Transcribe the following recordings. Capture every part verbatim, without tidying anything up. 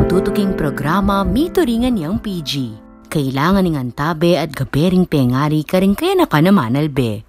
Tutuking programa, mituringan yang P G. Kailangan ing antabe at gabe ring pengari karing kayanakan a manalbe.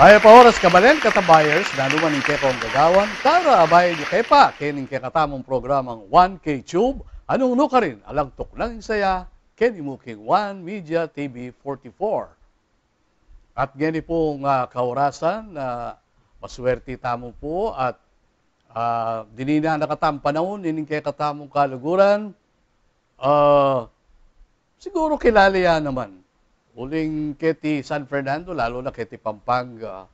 Mayap a oras, kabalen, katabayers, nanu man ing kekong gagawan, tara, abayan yu ke pa kening kekatamung programang One K Tube, a nung nukarin alang tuknang saya keni mu king One Media T V forty-four. At ngeni pung, ah, kaorasan, ah, maswerti tamu pu at, ah, dininan na katamung panaun ining kekatamung kaluguran. Ah, siguru kilala ya naman. Uling keti San Fernando, lalu na keti Pampanga,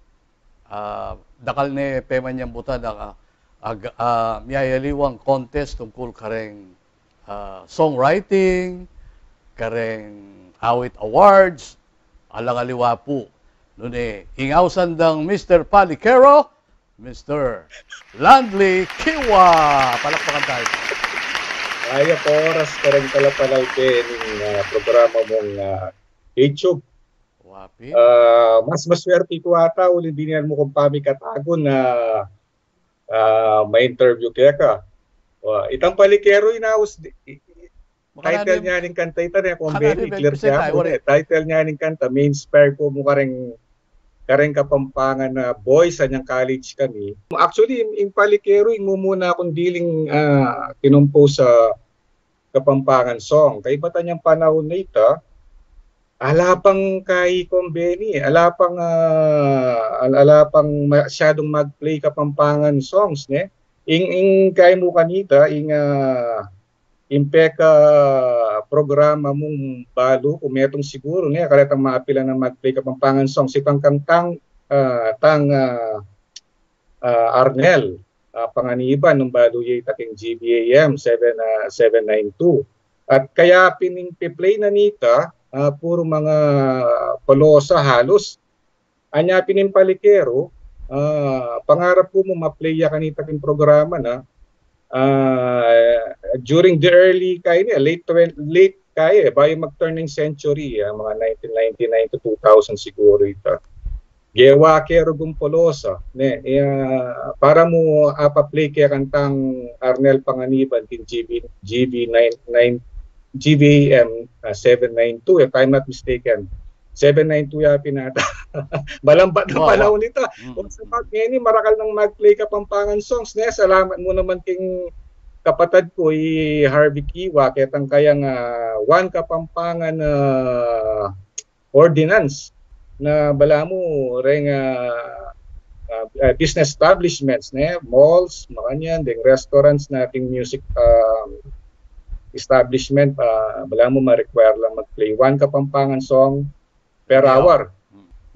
ah, dakal ne pemanyambutan a, ag-, ah, miyayaliwang contest tungkul kareng, ah, songwriting, kareng awit awards, alang aliwa pu. Nune, ing ausan dang Mister Palikero, Mister Landly Kiwa. Palakpakan tayu. Mayap a oras kareng talapanalbe ning, ah, programa mung, ah, YouTube. Wa pin. Ah, mas maswerti ku ata uling dininan mu kung pamikatagun na, ah, ma-interview keka. Wa, itang Palikero, inaus di, i-, i-, title niya ning kanta ita, ne, kung beni, clear niya ku, ne. Title niya ning kanta, ma-inspire ku mu kareng, kareng Kapampangan na boys anyang college kami. Actually, ing, ing Palikero, ing mumuna kung diling, ah, kinompose a Kapampangan song. Kaybat anyang panaun na ita, ala pang kai kung beni, ala pang, ah, al-, ala pang masyadung mag-play Kapampangan songs, ne? Ing, ing kai mu kanita, ing, ah, ing peka programa mung balu, kung metung siguru, ne, karetang mapilan a mag-play Kapampangan songs, itang kang tang, ah, tang, ah, ah, Arnel, ah, Panganiban, nung balu ya ita king G B A M seven, ah, seven nine two. At kaya pin ing pe-play na nita, ah, puru mga palosa halus. Anya pin ing Palikero, ah, pangarap ku mu ma-play ya kanita king programa na, ah, during the early, kaya niya, late twen-, late kaya, eh, bayu mag-turn ing century, ah, mga nineteen ninety-nine to two thousand siguru ita. Gewa ke rugung polosa, ne, eh, para mu apa-play ke kantang Arnel Panganiban king G B, G B nine, nine, G B A M, ah, seven nine two, if I'm not mistaken. Seven nine two ya pin ata. Balambat na panaun ita. Mm. Kung sa pag ngeni, marakal nang mag-play Kapampangan songs, ne? Salamat mu naman king kapatad ku, i Harvey Kiwa, ketang kayang, ah, One Kapampangan, ah, ordinance na balamu reng, ah, ah, ah, business establishments, ne, malls, makanyan, deng restaurants, na deng music, ah, establishment, ah, balamu ma-require lang mag-play one Kapampangan song per hour.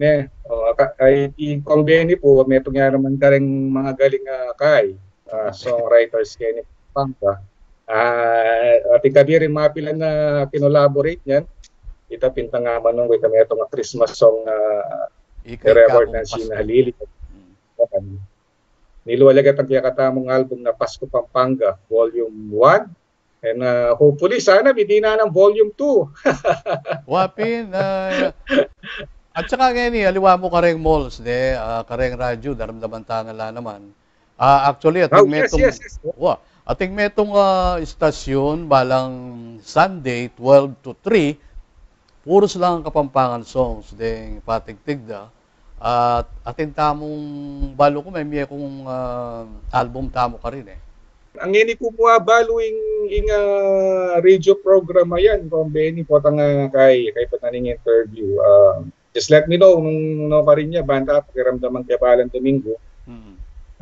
Ne, o, ka-, ay, i-convene pu, metung ya naman kareng mga galing, ah, kai, ah, songwriters keni Pampanga. Ah, atin kabirin mapilan a kinolaborate nyan. Ita pin tang amanung ku, ita metung a Christmas song, ah, record nang sinalili. Nilualag at ang kekatamung album na Pasko Pampanga, Volume one. And, ah, hopefully, sana midinan nang Volume two. Wa pin, ah, at saka ngeni, aliwa mu kareng malls, ne, ah, kareng radyo, daramdaman ta na la naman. Ah, actually, atin metung, wa, atin metung, ah, istasyon, balang Sunday, twelve to three, purus lang Kapampangan songs, deng patigtig da. At atin tamung balu ku, me-, mie kung, ah, album tamu karin e. Ngeni ku mu abalu ing, ing, ah, radio program a yan, kung beni potang, ah, kai, kai pataning interview. Ah, just let me know nung, nung karin ya, banta pakiramdaman ke balang Domingo.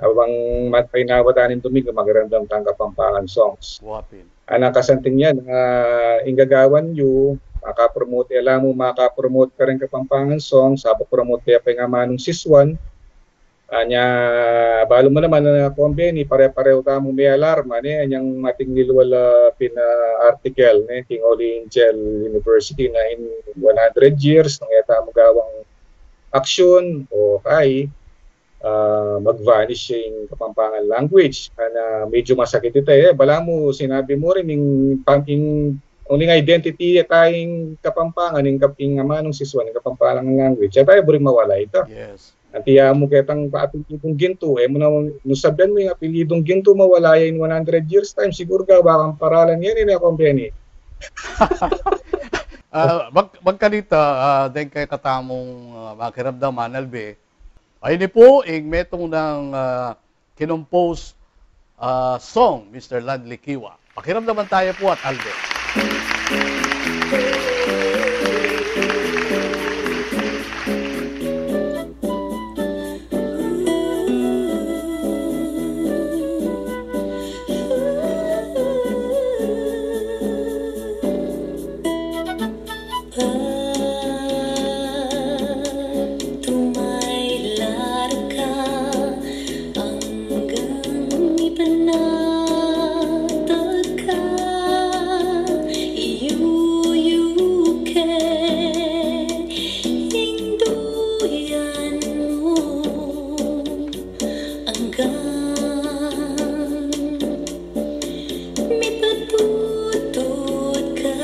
Abang magpainawa tang Domingo, makiramdam tang Kapampangan songs. Wa pin. Ana kasanting yan, ah, ing gagawan yu, makapromote, ala mu makapromote kareng Kapampangan songs, apa-promote ya pa ing amanung siswan. Anya, balu mu naman, ah, kung beni, pare-parehu tamu me-alarma, ne, anyang atin lilual a pin, ah, article, ne, king Holy Angel University na in one hundred years, nung e tamu gawang aksyon, o kay, ah, mag-vanish ya ing Kapampangan language. Ana, medyo masakit ita, e. Balamu, sinabi mu rin, ing, pam-, ing, uling identity ya tayong Kapampangan, ing kap-, ing amanung sisuan, ing Kapampangan language. At tayo, buring mawala ita. Yes. Anti ya mu ketang apelyidung Ginto, e mu na, nung sabian mu ing apelyidung Ginto, mawala ya in one hundred years time, siguru gawa kang paralan yan, e, Kuya Benny. Ah, mag-, magkanita, ah, deng kekatamung, ah, makiramdaman, Albe. Ay, ini pu ing metung nang, ah, kinompose, ah, song, Mister Lanley Kiwa. Pakiramdaman tayo pu at Albe. Pag tumaylar ka anggang ipanatag ka, iyuyuke ing duyan mu anggang mipatudtud ka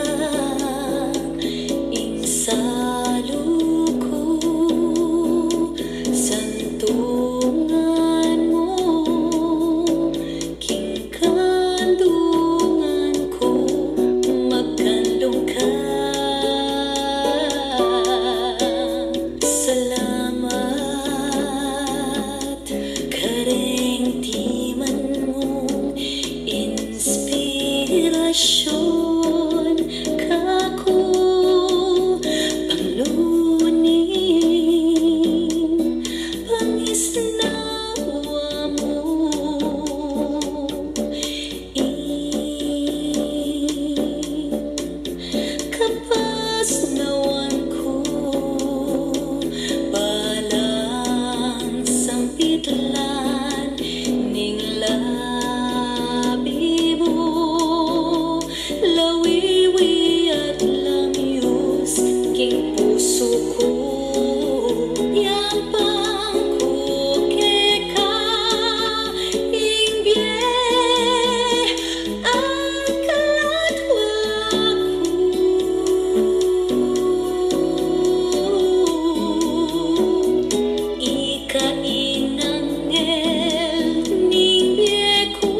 ing salu ku, santungan mu king kandungan ku, magkandung ka. Salamat kareng timan mung inspirasyun kaku, pangluni, pangisnawa mu. Ing kapasnawan ku, balang sampitlan ning labi mu, lawiwi at lamyus king pusu ku, yang pangku keka ing bie at kalatwa ku. Ika ing anghel ning bie ku,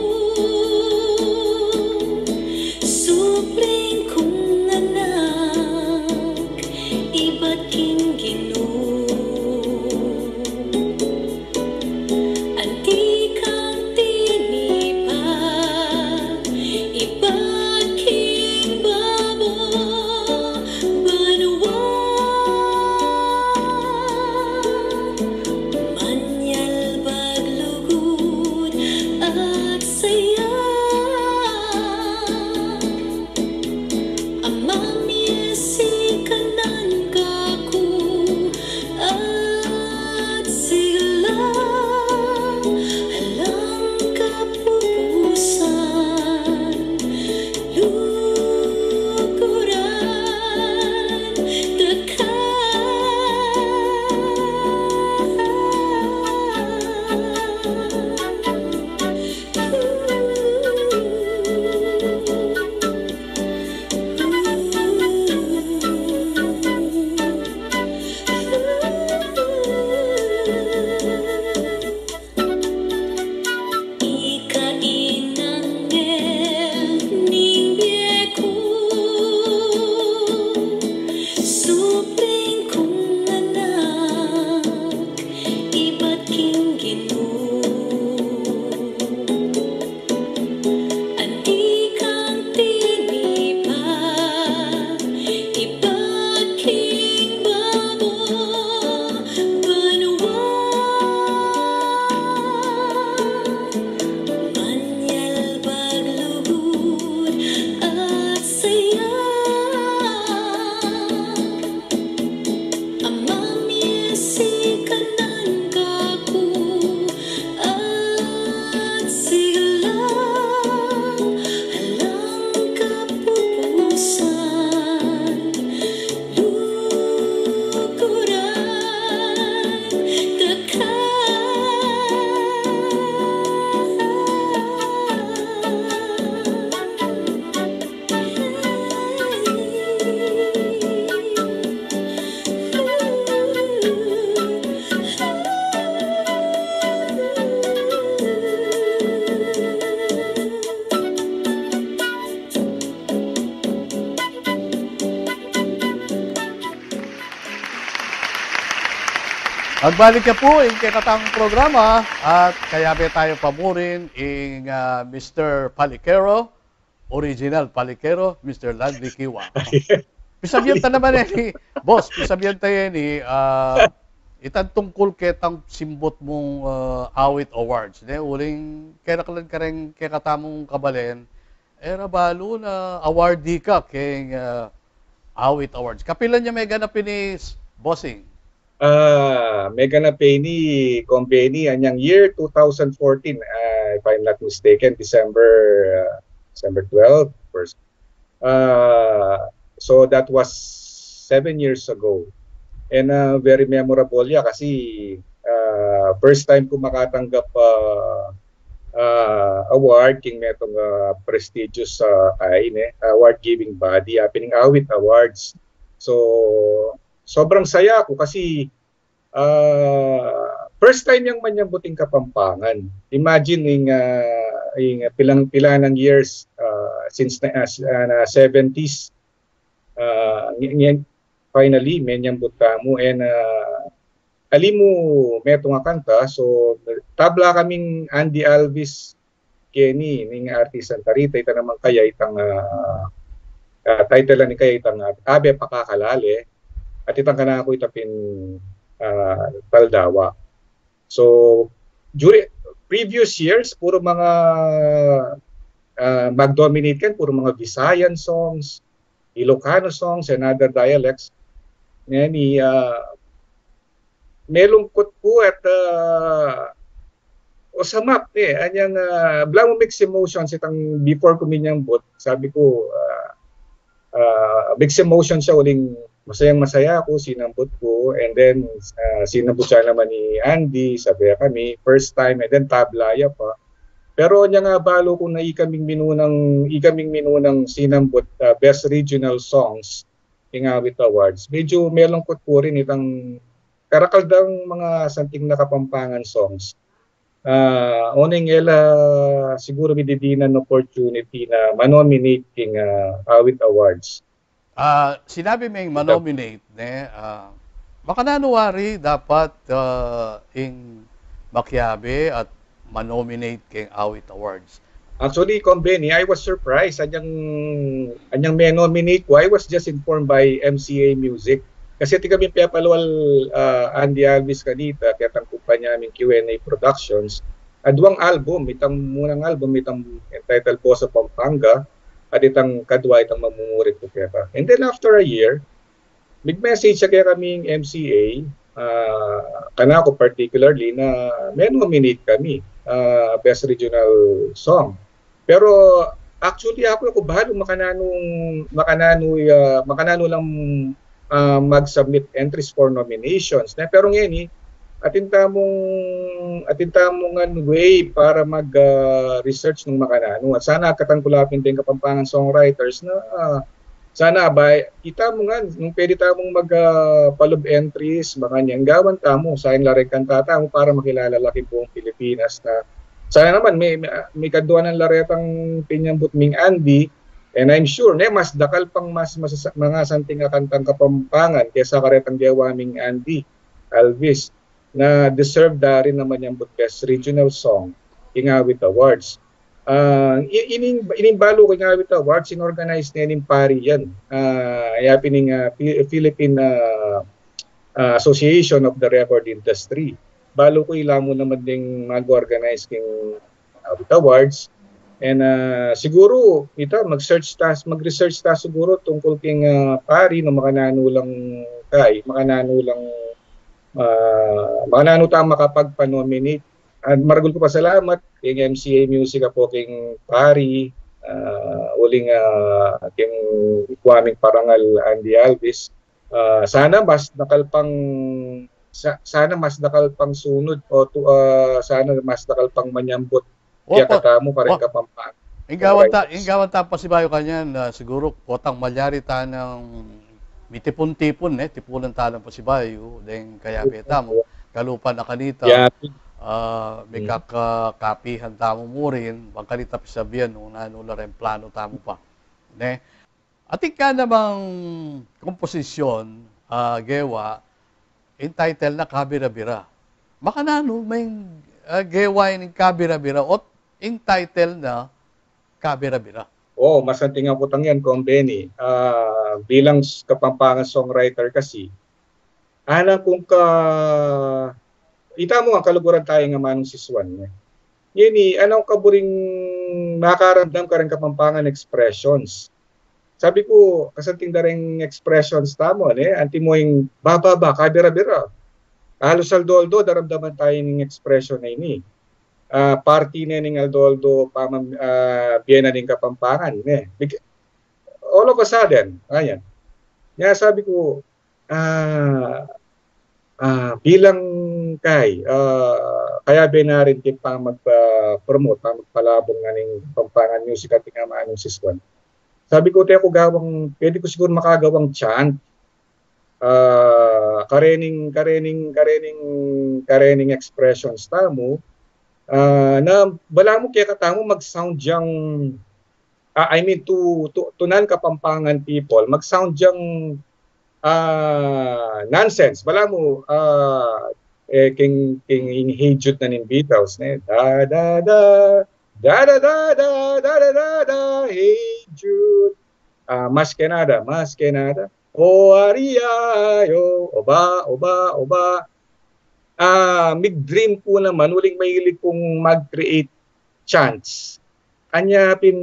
supling kung anak ibat king Ginu. Anti kang tinipa ibat king babo banua, manyalbag lugud at saya. Amang miesikanan kaku at sigla alang kapupusan, lukuran da ka. Magbalik na pu ing kekatang programa at kayabe tamu pa murin ing, ah, Mister Palikero, original Palikero, Mister Landy Kiwa. Pisabian ta naman e ni, boss, pisabian ta e ni, ah, itang tungkul ketang simbut mung, ah, Awit Awards. Ne, uling keraklan kareng kekatamung kabalen, e ra balu na awardee ka keng, ah, Awit Awards. Kapilan ya meganap ini, bossing? Ah, meganap ini, Kom Benny, anyang year two thousand fourteen, ah, if I'm not mistaken, December, ah, December twelve, first. Ah, so that was seven years ago. And, ah, very memorable ya kasi, ah, first time ku makatanggap, ah, ah, award king metung, ah, prestigious, ah, ay, ne, award-giving body, ah, pining Awit Awards. So, sobrang saya ku kasi, ah, first time yang manyambut ing Kapampangan. Imagine ing, ah, ing pilang, pila nang years, ah, since na, ah, s-, ah, na seventies, ah, nge-, nge-, finally, menyambut tamu. And, ah, ali mu metung a kanta, so, tabla kaming Andy Alvis keni, ning artistang Tarita, ita naman kaya itang, ah, ah, title na ni kaya itang, ah, Abe Pakakalale, at itang kanaku ita pin, ah, Taldawa. So, during previous years, puro mga, ah, mag-dominate kan, puro mga Visayan songs, Ilocano songs, and other dialects. Ngeni, ah, melungkut ku at, ah, osamap, e. Anyang, ah, balamu mixed emotions itang before ku minyambut. Sabi ku, ah, ah, mixed emotions ya, uling masayang-masaya ku, sinambut ku, and then, ah, sinambut ya naman ni Andy, sabay kami, first time, and then tabla ya pa. Pero anyang abalu ku na ikaming minunang, ikaming minunang sinambut, ah, best regional songs king Awit Awards, medyo melungkut ku rin itang karakal dang mga santing na Kapampangan songs. Ah, oneng e la siguru mididinan opportunity na ma-nominate king, ah, Awit Awards. Ah, sinabi meng ma-nominate, ne? Ah, makananu wari dapat, ah, ing makiabe at ma-nominate keng Awit Awards? Actually, Kom Benny, I was surprised. Anyang, anyang me-nominate ku, I was just informed by M C A Music. Kasi atin kaming pepalwal, ah, Andy Alvis kanita, ketang kumpanya ming Q and A Productions. Aduang album, itang munang album, itang entitled Voz of Pampanga, at itang kadwa, itang Mamumurit Ku Keka. And then after a year, mig-message ya kekaming M C A, ah, kanaku particularly, na me-nominate kami, ah, Best Regional Song. Pero actually, aku, aku balu makananu, makananu, ah, makananu lang, ah, mag-submit entries for nominations. Na, pero ngeni, atin tamung, atin tamung, ah, way para mag, ah, research nung makananu. At sana katang ku la pin deng Kapampangan songwriters na, ah, sana ba, ita mu ngan, nung pwede tamung mag, ah, pa-lub entries, makanyan, gawan tamu, sain la reng kanta tamu para makilala la king buung Pilipinas na. Sana naman, me, me, ah, mekadwa na la retang pinyambut ming Andy, and I'm sure, ne, mas dakal pang, mas, mas, mga santing a kantang Kapampangan kesa karetang gewa ming Andy Alvis na deserve da rin naman yang best regional song king Awit Awards. Ah, i-, ining, ining balu king Awit Awards, in-organize ne ning pari yan. Ah, ya pin ing, ah, Phi-, Philippine, ah, ah, Association of the Record Industry. Balu ku ila mu naman ding mag-organize king Awit Awards. And, ah, siguru, ita, mag-search ta, mag-research ta siguru tungkul king, ah, pari, no, makananu lang kay, makananu lang, ah, makananu ta makapagpa-nominate. At maragul kung pasalamat king M C A Music apo king pari, ah, uling, ah, king kuaming parangal Andy Alvis. Ah, sana mas dakal pang, sa-, sana mas dakal pang sunod o tu-, ah, sana mas dakal pang manyambut. Opo. Kaya katamu kareng Kapampangan. Ing gawan ta, ing gawan ta pasibayu kanyan, ah, siguru potang malyari ta nang mitipun-tipun, e, tipunan ta nang pasibayu deng kayabe tamu. Kalupa na kanita, ah, mikakakapihan tamu mu rin, bang kanita pisabian nung nanu la reng planu tamu pa. Ne? Atin ka namang komposisyon, ah, gewa, Ing title na Kabira-bira. Makananu meng, ah, gewa ning Kabira-bira o't ing title na Kabira-bira? O, masanting a kutang yan, Kong Benny. Ah, bilang s-, Kapampangan songwriter kasi, alang kung ka-, ita mu nga kaluguran taya ing amanung sisuan, ne? Ngeni, alang kaburing makaramdam kareng Kapampangan expressions. Sabi ku, kasanting da reng expressions tamu, ne? Antimo ing ba, ba, ba, kabira-bira. Halos aldo-aldo, daramdaman taya ning expression a ini. Ah, parti ne ning aldo-aldo pamam-, ah, bie na ning Kapampangan, ne? Big-, all of a sudden, ayan. Kaya sabi ku, ah, ah, bilang kay, ah, kayabe na rin king pamagpa-promote, pamagpalabung na ning Kapampangan music at ing amanung sisuan. Sabi ku, "Te, aku gawang, pwede ku siguru makagawang chant, ah, karening, karening, karening, karening expressions tamu, ah, na balamu kekatamu mag-sound yang, ah, I mean, to, to, to non-Kapampangan people, mag-sound yang, ah, nonsense." Balamu, ah, eh, king, king ing Hey Jude na ning Beatles, ne? Da, da, da, da, da, da, da, da, da, da, da, Hey Jude. Ah, mas ke nada, mas ke nada. O aria, yo, oba, oba, oba. Ah, mig-dream ku naman, uling mahilig kung mag-create chants. Anya pin,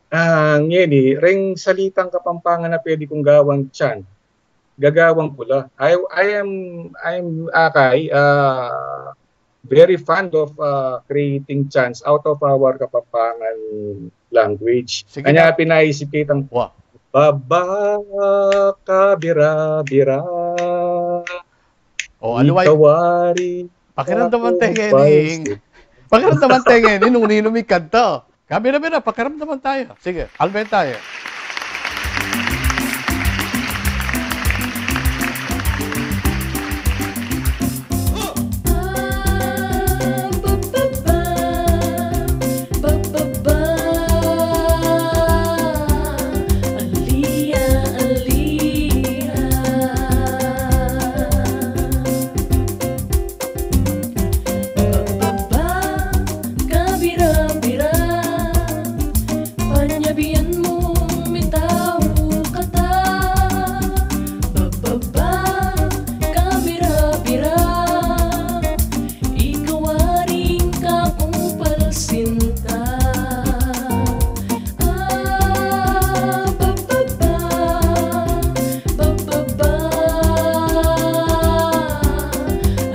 ah, ngeni, reng salitang Kapampangan a pwede kung gawang chant, gagawan ku la. I, I am, I am, akay, ah, very fond of, ah, creating chants out of our Kapampangan language. Sige. Anya na. Pinaisip kitang, wa, baba, kabira-bira. O, aluway. Ikawari. Pakiramdaman tayo ngayon, Ing. Pakiramdaman tayo ngayon, nung nino mi kanta. Kabira-bira, pakiramdaman tayo. Sige, alben tayo. Ba, ba, ba, kabira-bira, panyabian mung mitau kata. Ba, ba, ba, kabira-bira, ika waring kakung palsinta. Ah, ba, ba, ba, ba, ba, ba.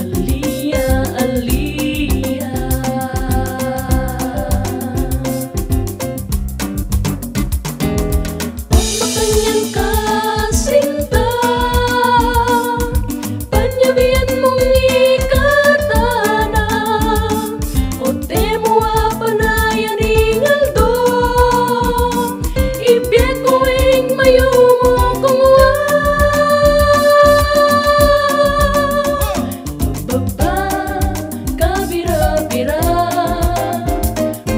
Alia, alia. Pamakanyan ka sinta, panyabian mung ikatana. O temu a panayan ing aldo, ibie ku ing mayumu kung wa. Ba, ba, ba, kabira-bira.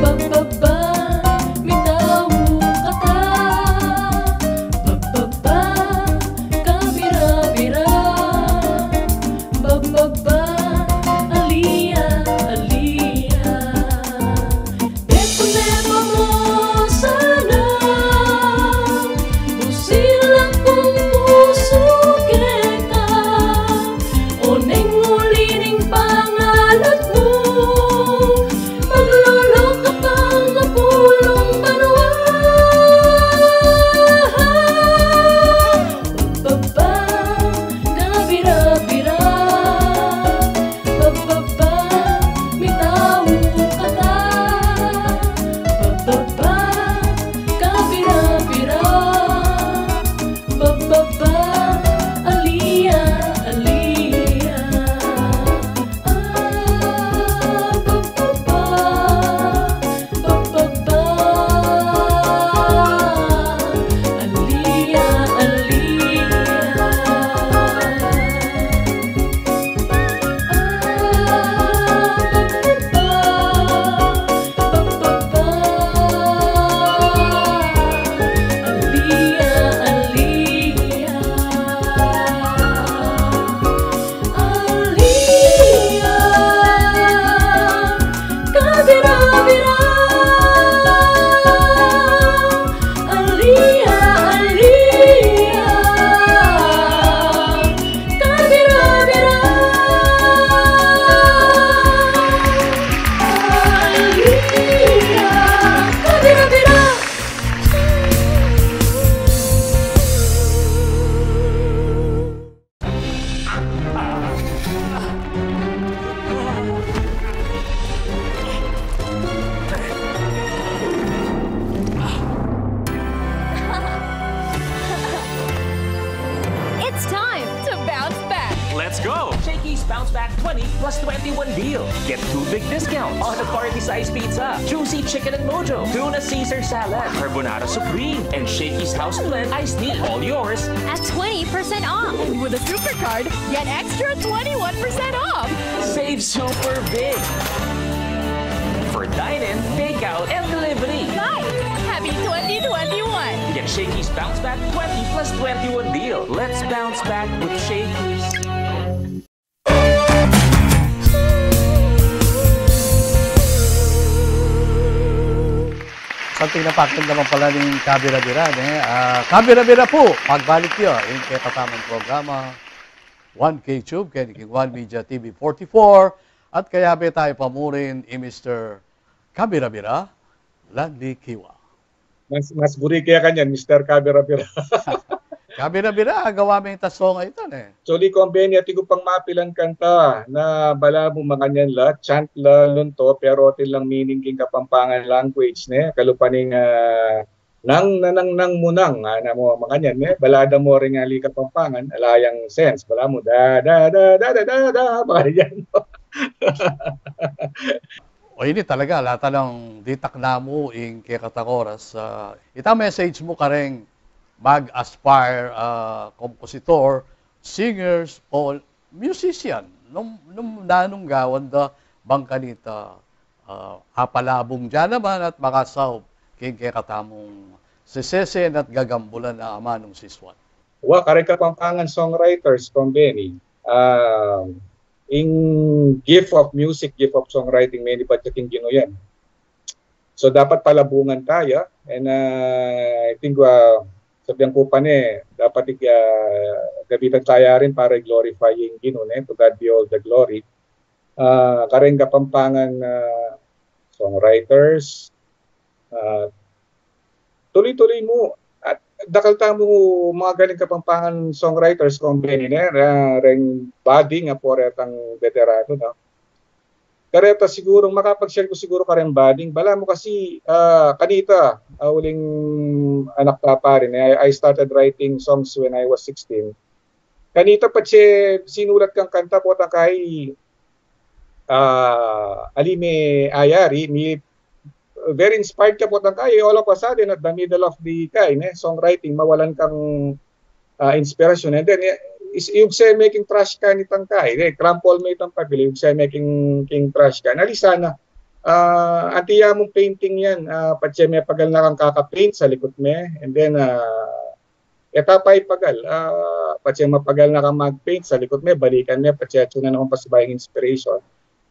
Ba, ba, ba, mitau kata. Ba, ba, ba, kabira-bira. Ba, ba, ba, alia, alia. Be ku ne pa mu sana, busil akung pusu keka. O neng uli ning pangalat mu, maglolo ka pang mapulung banua. Ba, ba, ba, kabira-bira. Ba, ba, ba, mitau kata. Ba, ba, ba, kabira-bira. Ba, ba, ba, alia, alia. Ah, ba, ba, ba. Ba, ba, ba, alia, alia. Ah, ba, ba, ba, ba, ba, ba, alia, alia. Bounce Back twenty plus twenty-one deal. Get two big discounts on a party-sized pizza, juicy chicken and mojo, tuna Caesar salad, carbonara supreme, and Shakey's House Blend iced tea. All yours at twenty percent off. And with a super card, get extra twenty-one percent off. Save super big for dine-in, takeout, and delivery. Guys, happy twenty twenty-one. Get Shakey's Bounce Back twenty plus twenty-one deal. Let's bounce back with Shakey's. Santing na pakit naman pala ning kabira-bira, ne? Ah, kabira-bira pu, pagbalik yu ing kekatamung programa, One K Tube, keni king One Media T V forty-four, at kayabe tamu pa murin i Mister Kabira-bira, Landy Kiwa. Mas, mas buri ke kanyan, Mister Kabira-bira. Kabira-bira, gawa me ing tasong a ita, ne? Actually, Kong Benny, atin ku pang mapilan kanta na balamu makanyan la, chant la nung to, pero atin lang meaning king Kapampangan language, ne? Kalupa ning, ah, nang, nanang, nang munang, ana mu, makanyan, ne? Balada mu ring ali Kapampangan, ala yang sense, balamu, da, da, da, makanyan. O, ini talaga, ala talang ditak na mu ing kekatang oras. Ah, ita message mu kareng mag-aspire, ah, kompositor, singers, o musician. Nung, nung nanung gawan da bang kanita, ah, apalabung dyan naman at makasaup king kekatamung sesesen at gagambulan a amanung sisuan. Wa, kareng Kapampangan songwriters, Kong Benny. Ah, ing gift of music, gift of songwriting, menibat ya king Ginu yan. So, dapat palabungan ta ya. And, ah, I think, ah, sabian ku pa ne, dapat ig-, ah, gamitan ta ya rin para i-glorify ing Ginu, ne? To God be all the glory. Ah, kareng Kapampangan, ah, songwriters, ah, tuloy-tuloy mu. At dakal tamu magaling Kapampangan songwriters, Kong Benny, ne, ra-, reng budding apo retang beterano, no? Kareta siguru, makapag-share ku siguru kareng budding. Balamu kasi, ah, kanita, ah, uling anak ta pa rin, eh, I, I started writing songs when I was sixteen. Kanita patse sinulat kang kanta, potang kai, ah, ali me ayari, mi very inspired ka, potang kai, all of a sudden, at the middle of the kai, ne, songwriting, mawalan kang, ah, inspirasyon. And then, eh, is, iugse me king trash can itang kai, eh, crumple me itang papel, iugse me king, king trash can. Ali sana, ah, anti ya mung painting yan, ah, patse me pagal na kang kaka-paint sa likut me, and then, ah, e ta pa ipagal, ah, patse mapagal na kang mag-paint sa likut me, balikan me, patse atsu na naman pasibayu ing inspiration.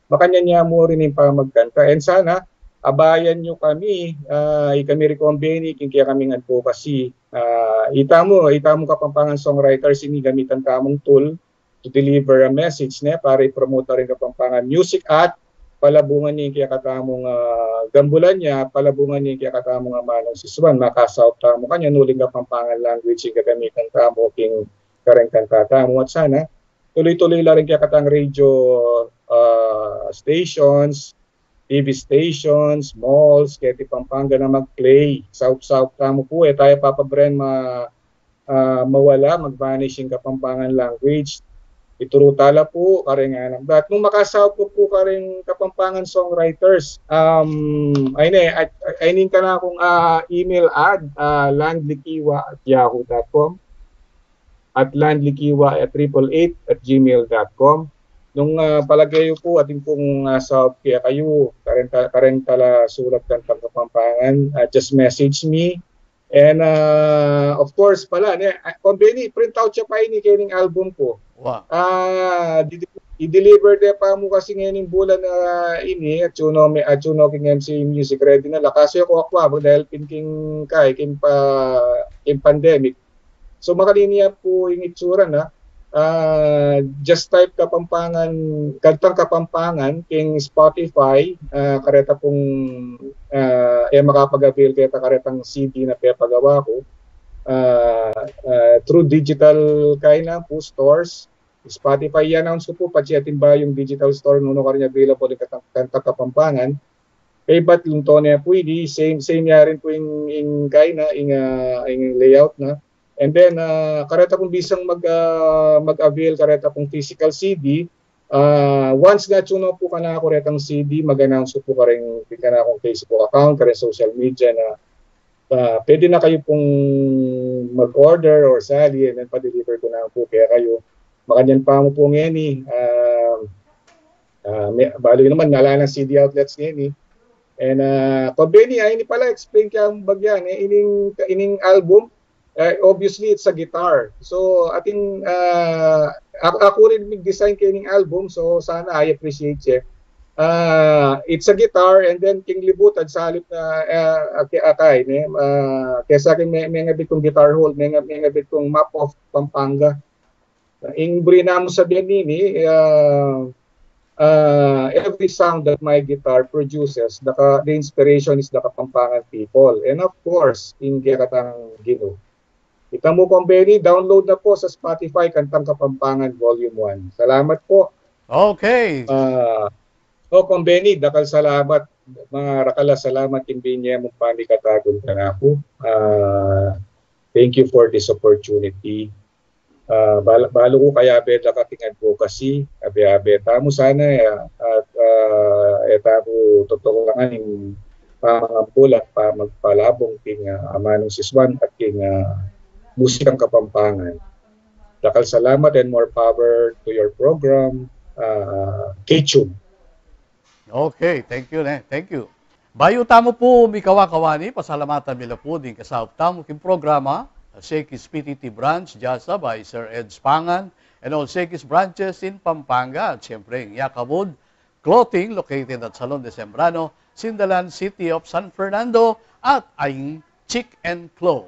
Makanyan ya mu rin ing pamagkanta. And sana, abayan yu kami, ah, ikami ri Kong Benny, king kekaming advocacy. Ah, ita mu, ita mung Kapampangan songwriters, ini gamitan tamung tool to deliver a message, ne, para i-promote ta rin Kapampangan music at palabungan ya ing kekatamung, ah, gambulan ya, palabungan ya ing kekatamung amanung sisuan, makasaup tamu kanyan uling Kapampangan language ing gagamitan tamu king kareng kanta tamu. At sana, tuloy-tuloy la ring kekatang radio, ah, stations, T V stations, malls, keti Pampanga na mag-play. Saup-saup tamu pu, e ta ya papabaran ma-, ah, mawala, mag-vanish ing Kapampangan language. Ituru ta la pu kareng anak da. At nung makasaup ku pu kareng Kapampangan songwriters, um, ay ne, ay, ay, ay, ning kanakung, ah, email ad, ah, landlikiwa at yahoo dot com, at landlikiwa at triple eight at gmail dot com. Nung, ah, palage yu pu, atin pung, ah, saup kekayu, kareng ta-, kareng tala sulat kantang Kapampangan, ah, just message me. And, ah, of course pala, ne, ah, Kong Benny, print out ya pa ini kening album ku. Wa. Ah, di-, i-deliver de pa mu kasi ngening bulan, ah, ini, atsu no me-, atsu no king M C Music, ready na la. Kasu e ku akwa, magdahil pin king kai, king pa-, king pandemic. So, makanyan ya pu ing itsura na. Ah, just type Kapampangan, kantang Kapampangan king Spotify, ah, kareta pung, ah, e makapag-avail keta karetang C D na pepagawa ku. Ah, ah, through digital kai na pu, stores, Spotify, i-announce ku pu, patse atin bayung digital store, nung nu karin available ing kantang, kantang Kapampangan. Kaybat lung to ne pu, di same, same ya rin pu ing, ing kai na, ing, ah, ing layout na. And then, ah, kareta pung bisang mag, ah, mag-avail kareta pung physical C D, Ah, once na-tune up pu kanaku retang C D, mag-announce ku pu karing, karing kanakung Facebook account, karing social media na, ah, pwede na kayu pung mag-order or sali, and then pa-deliver ku na pu kekayu. Makanyan pa mu pu ngeni, ah, ah, me-, balu yu naman, ala nang C D outlets ngeni. And, ah, Kuya Benny, ah, ini pala, explain ke mu bagyan, e, ining, ining album, eh, obviously, it's a guitar. So, atin, ah, a-, aku rin mig-design kening album, so sana I appreciate ye. Ah, it's a guitar, and then king libutad salip na, ah, aki-, akay, ne? Ah, kesa king me-, mengabit kung guitar hold, menga-, mengabit kung Map of Pampanga. Ing buri namu sabian nini, ah, ah, every sound that my guitar produces, the ka-, the inspiration is the Kapampangan people. And of course, ing kekatang Ginu. Ita mu, Kuya Benny, download na pu sa Spotify, Kantang Kapampangan Volume one. Salamat pu. Okay. Ah, o, Kuya Benny, dakal salamat. Dakal a salamat king binye mung pamikatagun kanaku. Ah, thank you for this opportunity. Ah, bal-, balu ku kayabe da ka king advocacy, abe-abe tamu sana, e, at, ah, e tamu tutulangan ing pamangambul at pamagpalabung king, ah, amanung sisuan at king, ah, musikang Kapampangan. Dakal salamat and more power to your program, ah, Kichum. Okay, thank you, ne. Thank you. Bayu tamu pu mikawa-kawani, pasalamatan mi la pu ding kasaup tamu king programa, Shakey's P T T branch, Jasa by Sir Ed Spangan, and all Shakey's branches in Pampanga, at siyempre, ing Yakamud Clothing, located at Salon de Sembrano, Sindalan, City of San Fernando, at ing Chick and Claw.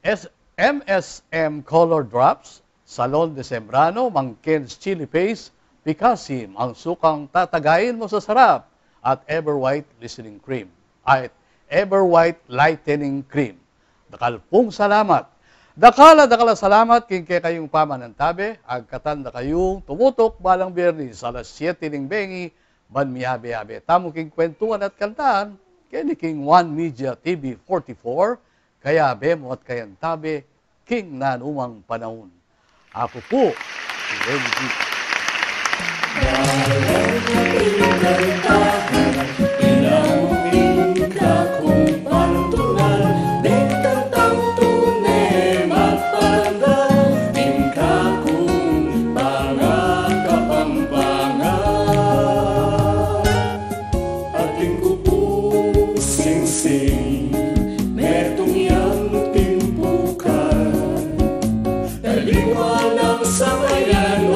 S-, M S M Color Drops, Salon de Sembrano, Mang Ken's Chili Paste, Picasim, ang sukang tatagain mo sa sarap, at Ever White Listening Cream, at Ever White Lightening Cream. Dakal pung salamat. Dakal a dakal a salamat king kekayung pamanantabe, agkatan da kayung tumutuk balang Biyernes alas siyete ning bengi, ban miyabe-yabe tamu king kwentuhan at kantahan, keni king One Media T V forty-four, kayabe mu at kayantabe king nanumang panaun. Aku pu, si Benji. Atin ku pu singsing, metung yang timpukan, taliwa nang sabayan.